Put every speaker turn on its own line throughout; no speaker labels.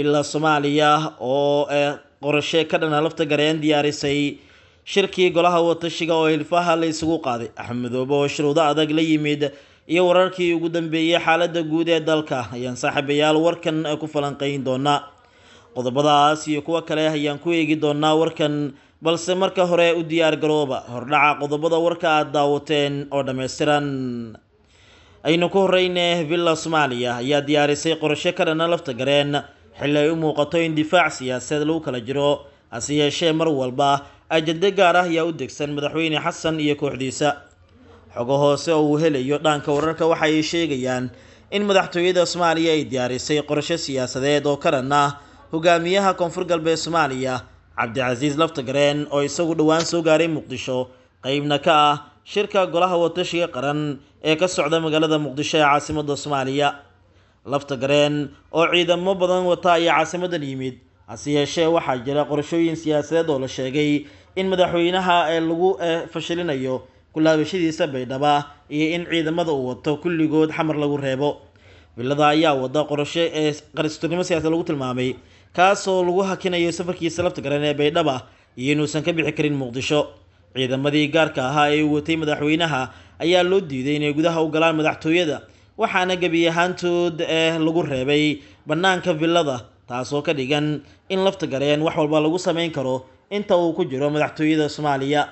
Villa Soomaaliya oo qorashe ka dhana Lafta Gareen diyaarisay, shirkii golaha watashiga oo hilfaha la isugu qaaday, Axmed Madoobe oo shuruudo adag la yimid, iyo wararkii ugu dambeeyey xaaladda guud ee dalka ayaan saaxiibayaal warkan ku falanqeyn doonaa. Qodobadaas iyo kuwo kale ayaan ku eegi doonaa warkan, balse marka hore u diyaar garooba hordhaca qodobada warka aada daawateen oo dhammaystiran. Aynu ku horeyne, Villa Soomaaliya ayaa diyaarisay qorasho ka dhana Lafta Gareen xilli ay u muuqato in difaac siyaasadeed lagu kala jiro. Hase yeeshee mar walba ajado gaar ah ayaa u degsan madaxweyne Xasan iyo kooxdiisa. Xogo hoose oo uu helayo dhaanka wararka waxa ay sheegayaan in madaxtooyada Soomaaliya ay diyaarisay qorasho siyaasadeed oo ka dhan ah hogaamiyaha Koonfur Galbeed Soomaaliya Cabdicasiis Lafta Gareen, oo isagu dhowaan soo gaaray Muqdisho, qeybna ka ah shirka golaha watashiga qaran ee ka socda magaalada Muqdisho ee caasimada Soomaaliya. Lafta Gareen oo ciidamo badan wata ayaa caasimadan yimid, hase yeeshee waxaa jira qorashooyin siyaasadeed oo la sheegay in madaxweynaha ee lagu fashilinayo kulaabashadiisa Baydhaba iyo in ciidamada uu wato kulligood Xamar lagu reebo. Villada ayaa wada qorasho ee qaristunimo siyaasad lagu tilmaamay, kaasoo lagu hakinayo safarkiisa Lafta Gareen ee Baydhaba iyo inuusan ka bixi karin Muqdisho. Ciidamadii gaarka ahaa ee uu watay madaxweynaha ayaa loo diiday inay gudaha u galaan madaxtooyada, waxaana gebi ahaantood lagu reebay bannaanka villada, taasoo ka dhigan in Lafta Gareen wax walba lagu sameyn karo inta uu ku jiro madaxtooyada Soomaaliya.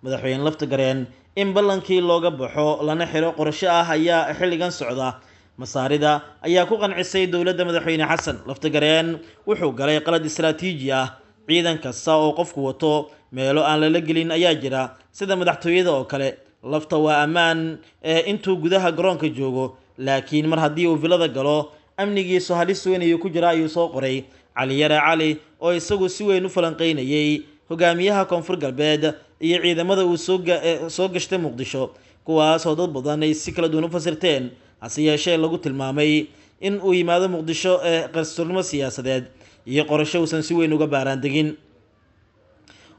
Madaxweyne Lafta Gareen in ballankii looga baxo lana xiro qorasho ah ayaa xilligan socda. Masaarida ayaa ku qancisay dowladda madaxweyne Xasan. Lafta Gareen wuxuu galay qalad istaraatiiji ah. Ciidan kasta oo qofku wato meelo aan lala gelin ayaa jira, sida madaxtooyada oo kale. Lafta waa ammaan intuu gudaha garoonka joogo, laakiin mar haddii uu villada galo amnigiisu halis weyn ayuu ku jira, ayuu soo qoray Cali Yare Cali, oo isagu si weyn u falanqeynayay hogaamiyaha Koonfur Galbeed iyo ciidamada uu soo gashtay Muqdisho, kuwaas oo dad badan ay si kala duwan u fasirteen. Hase yeeshee lagu tilmaamay in uu yimaado Muqdisho qarsturnimo siyaasadeed iyo qorasho uusan si weyn uga baaraandegin.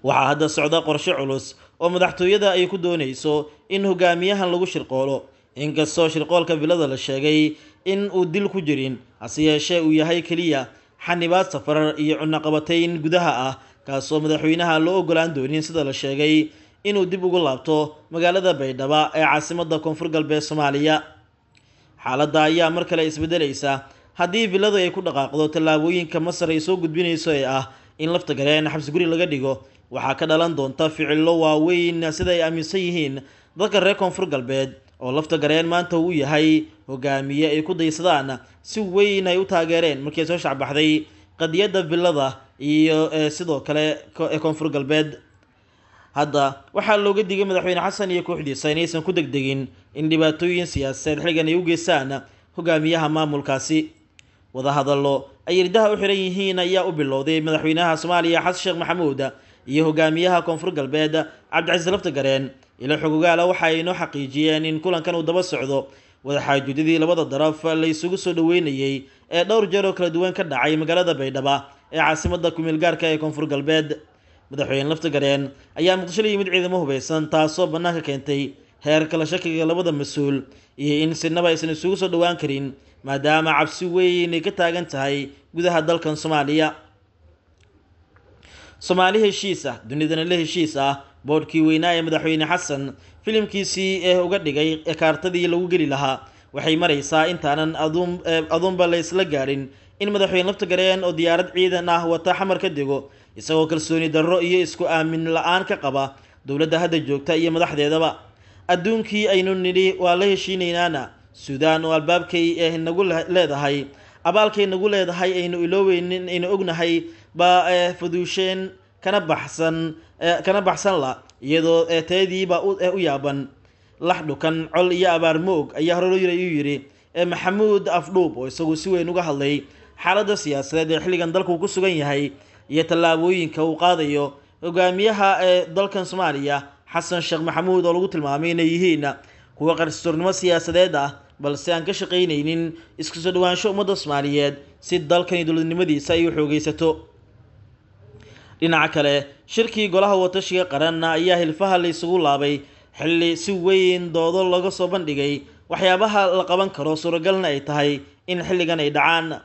Waxaa hadda socda qorshe culus oo madaxtooyada ay ku doonayso in hogaamiyahan lagu shirqoolo. Inkastoo shirqoolka villada la sheegay in uu dil ku jirin, hase yeeshee uu yahay keliya xanibaad safar iyo cunaqabatayn gudaha ah, kaasoo madaxweynaha loo ogolaan doonin, sida la sheegay, inuu dib ugu laabto magaalada Baydhaba ee caasimada Koonfur Galbeed Soomaaliya. Xaaladda ayaa mar kale isbedelaysa haddii villadu ay ku dhaqaaqdo tallaabooyinka Masar ay soo gudbinayso ee ah in Lafta Gareen xabsi guri laga dhigo. Waxaa ka dhalan doonta ficillo waaweyn, sida ay aaminsan yihiin dadka reer Koonfur Galbeed, oo Lafta Gareen maanta uu yahay hogaamiye ay ku daysadaan, si weyn ay u taageereen markii ay soo shacbaxday qadiyadda villada iyo sidoo kale Koonfur Galbeed. Hadda waxaa looga digay madaxweyne Xasan iyo kooxdiisa inaysan ku degdegin in dhibaatooyin siyaasadeed xilligan ay u geystaan hogaamiyaha maamulkaasi. Wadahadallo ay irdaha u xiran yihiin ayaa u bilowday madaxweynaha Soomaaliya Xasan Sheekh Maxamuud iyo hogaamiyaha Koonfur Galbeed Cabdicasiis Lafta Gareen. Ilo xogogaala waxa ay inoo xaqiijiyeen in kulankan uu daba socdo wadaxaajudyadii labada daraf la isugu soo dhaweynayay ee dhowr jeer oo kala duwan ka dhacay magaalada Baydhaba ee caasimada kumeel gaarka ee Koonfur Galbeed. Madaxweyne Lafta Gareen ayaa Muqdisho la yimid ciidamo hubeysan, taasoo bannaanka keentay heer kala shakiga labada mas-uul iyo in sinaba aysan isugu soo dhowaan karin, maadaama cabsi weyn ay ka taagan tahay gudaha dalkan Soomaaliya. Soomaali heshiis ah, dunidana la heshiis ah, boodhkii weynaa ee madaxweyne Xasan filimkiisii ee uga dhigay kaartadii lagu geli lahaa, waxay maraysaa intaanan aduunba la isla gaarin in madaxweyne Lafta Gareen oo diyaarad ciidan ah wata Xamar ka dego, isagoo kalsooni darro iyo isku aamin la-aan ka qaba dowladda hadda joogta iyo madaxdeedaba. Adduunkii aynu nidhi waa la heshiinaynaana, Suudaan oo albaabkay nagu leedahay, abaalkay nagu leedahay aynu ilooweynin, aynu ognahay, baa faduusheen kana baxsan kana baxsan la, iyadoo teediiba u yaaban. Lax dhukan col iyo abaar moog ayaa hore loo yiri, ayuu yidhi Maxamuud Afdhuub, oo isagu si weyn uga hadlay xaaladda siyaasadeed ee xilligan dalku ku sugan yahay iyo tallaabooyinka uu qaadayo hogaamiyaha ee dalkan Soomaaliya Xasan Sheekh Maxamuud, oo lagu tilmaamay inay yihiin kuwa qarsoornimo siyaasadeed ah, balse aan ka shaqaynaynin isku soo dhawaansho ummadda Soomaaliyeed si dalkan iyo dowladnimadiisa ay u xoogeysato. Dhinaca kale, shirkii golaha watashiga qaranna ayaa hilfaha la isugu laabay xilli si weyn doodo looga soo bandhigay waxyaabaha la qaban karo, suuragalna ay tahay in xilligan ay dhacaan.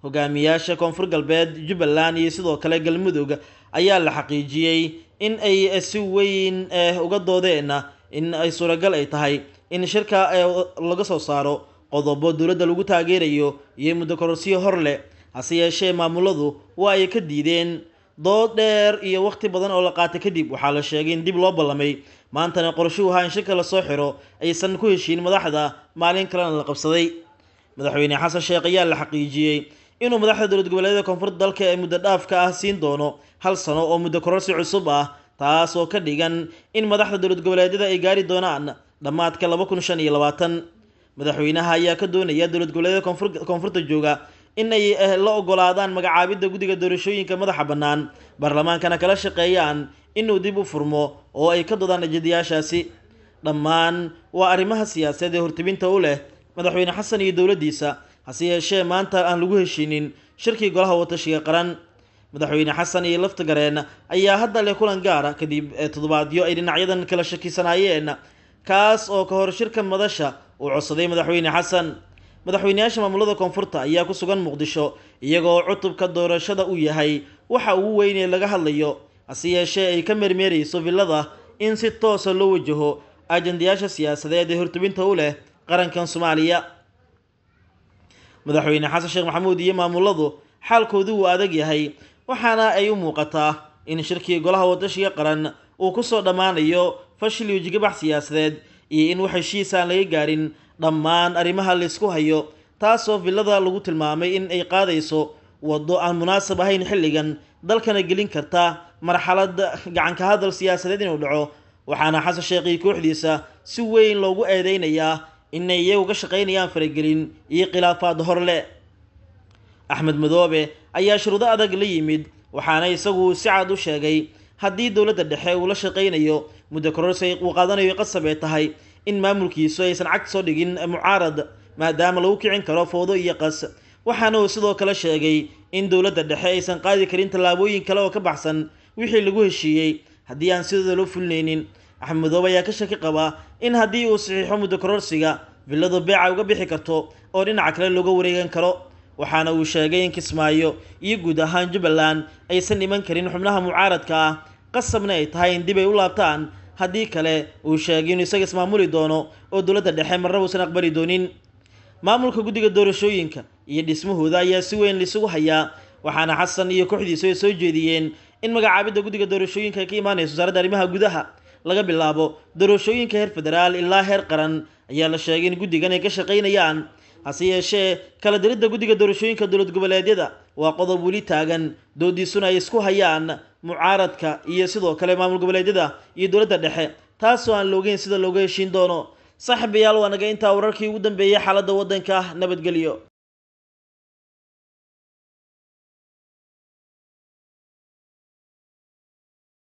Hogaamiyaasha Koonfur Galbeed, Jubbaland iyo sidoo kale Galmudug ayaa la xaqiijiyey in ay si weyn uga doodeen in ay suuragal ay tahay in shirka laga soo saaro qodobo dowladda lagu taageerayo iyo muddo kororsiyo hor leh. Hase yeeshee maamuladu waa ay ka diideen. Dood dheer iyo waqti badan oo la qaatay kadib waxaa la sheegay in dib loo ballamay, maantana qorshuhu ahaa in shirka lasoo xiro aysan ku heshiin madaxda, maalin kalena la qabsaday. Madaxweyne Xasan Sheekh ayaa la xaqiijiyey inuu madaxda dowlad goboleedyada koonfurta dalka ee muddo dhaafka ah siin doono 1 sano oo muddo kororsi cusub ah, taas oo ka dhigan in madaxda dowlad goboleedyada ay gaari doonaan dhammaadka 2025. Madaxweynaha ayaa ka doonaya dowlad goboleedyada koonfurta jooga in ay la ogolaadaan magacaabidda guddiga doorashooyinka madaxa bannaan, baarlamaankana kala shaqeeyaan inuu dib u furmo oo ay ka doodaan ajadayaashaasi. Dhammaan waa arrimaha siyaasadeed ee hortibinta u leh madaxweyne Xasan iyo dowladdiisa. Hase yeeshee maanta aan lagu heshiinin shirkii golaha watashiga qaran. Madaxweyne Xasan iyo Laftagareen ayaa hadda leh kulan gaara kadib toddobaadyo ay dhinacyadan kala shakisanaayeen, kaas oo ka hor shirka madasha uu codsaday madaxweyne Xasan. Madaxweynayaasha maamulada koonfurta ayaa ku sugan Muqdisho, iyagoo cutubka doorashada uu yahay waxa ugu weyn ee laga hadlayo. Hase yeeshee ay ka meermeerayso villada in si toosa loo wajaho ajandayaasha siyaasadeed ee hortubinta u leh qarankan Soomaaliya. Madaxweyne Xasan Sheekh Maxamuud iyo maamuladu xaalkoodu wuu adag yahay, waxaana ay u muuqataa in shirkii golaha watashiga qaran uu ku soo dhammaanayo fashil iyo jigabax siyaasadeed iyo in wax heshiis aan laga gaarin dhammaan arrimaha la isku hayo, taasoo villada lagu tilmaamay in ay qaadayso waddo aan munaasab ahayn xilligan, dalkana gelin karta marxalad gacanka hadal siyaasadeed inuu dhaco. Waxaana Xasan Sheekh iyo kooxdiisa si weyn loogu eedeynayaa inay iyagu ka shaqaynayaan faragelin iyo khilaafaad horle. Axmed Madoobe ayaa shuruudo adag la yimid, waxaana isagu si cad u sheegay haddii dowladda dhexe uu la shaqaynayo muddo kororsi uu qaadanayo qasab ay tahay in maamulkiisu aysan cag soo dhigin mucaarad, maadaama lagu kicin karo fowdo iyo qas. Waxaana uu sidoo kale sheegay in dowladda dhexe aysan qaadi karin tallaabooyin kale oo ka baxsan wixii lagu heshiiyey haddii aan sidooda loo fulinaynin. Axmed Madoobe ayaa ka shaki qaba in haddii uu saxiixo muddo kororsiga villadu beeca uga bixi karto oo dhinaca kale looga wareegan karo. Waxaana uu sheegay in Kismaayo iyo guud ahaan Jubbaland aysan iman karin xubnaha mucaaradka ah, qasabna ay tahay in dib ay u laabtaan, haddii kale uu sheegay inuu isaga ismaamuli doono oo dowladda dhexe marnaba uusan aqbali doonin. Maamulka guddiga doorashooyinka iyo dhismahooda ayaa si weyn lisugu hayaa, waxaana Xasan iyo kooxdiisu ay soo jeediyeen in magacaabidda guddiga doorashooyinka ay ka imaanayso wasaaradda arrimaha gudaha laga bilaabo doorashooyinka heer federaal ilaa heer qaran. Ayaa la sheegay in guddigan ay ka shaqaynayaan. Hase yeeshee kala diridda guddiga doorashooyinka dowlad goboleedyada waa qodob weli taagan, doodiisuna ay isku hayaan mucaaradka iyo sidoo kale maamul goboleedyada iyo dowladda dhexe, taasoo aan loogeyn sida looga heshiin doono. Saaxiibayaal, waa naga intaa wararkii ugu dambeeyay xaaladda waddanka. Nabadgelyo.